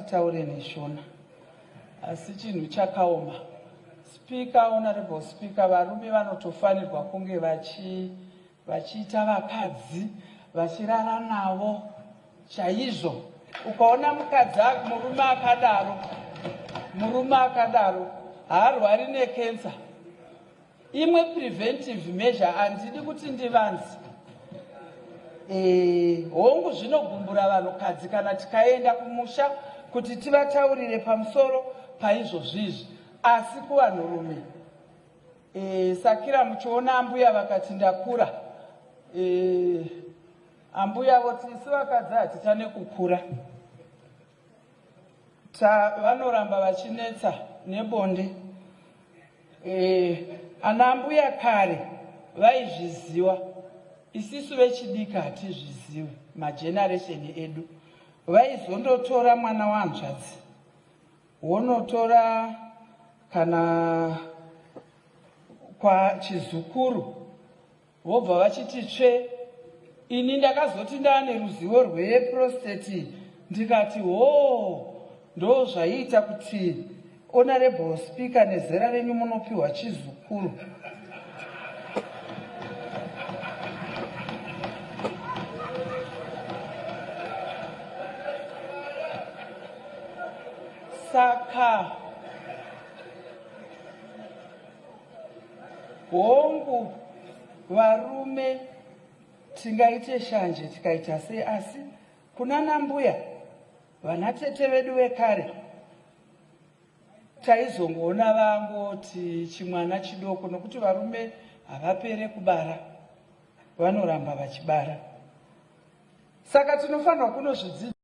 titaure neShona, asi chinhu chakaoma. Speaker, Honorable Speaker, varume vanotofanirwa kunge vachi vachiita vakadzi vachirara navo chaizvo. Ukaona mukadzi murume akadaro, murume akadaro haarwari nekensa. Imwe preventive measure handidi kuti ndivanze. E, hongu zvinogumbura vanhukadzi kana tikaenda kumusha kuti tivataurire pamusoro paizvozvizvi, asi kuvanhurume e, sakira muchiona ambuya vakati ndakura e, ambuya voti isu vakadzi hatitane kukura ta vanoramba vachinetsa nebonde e, ana ambuya kare vaizviziwa isisu vechidiki hatizviziwe mageneresheni edu vaizondotora mwana wahanzvadzi wonotora kana kwachizukuru vobva vachiti tsve. Ini ndakazoti ndaane ruzivo rweprostate ndikati hoo, ndo zvaiita kuti Honorable Speaker nezera renyu munopiwa chizukuru. Saka hongu varume tingaite shanje tikaita sei, asi kuna nambuya vanatete vedu vekare taizongoona vangoti chimwana chidoko, nokuti varume havapere kubara, vanoramba vachibara. Saka tinofanirwa kunozvidzidza.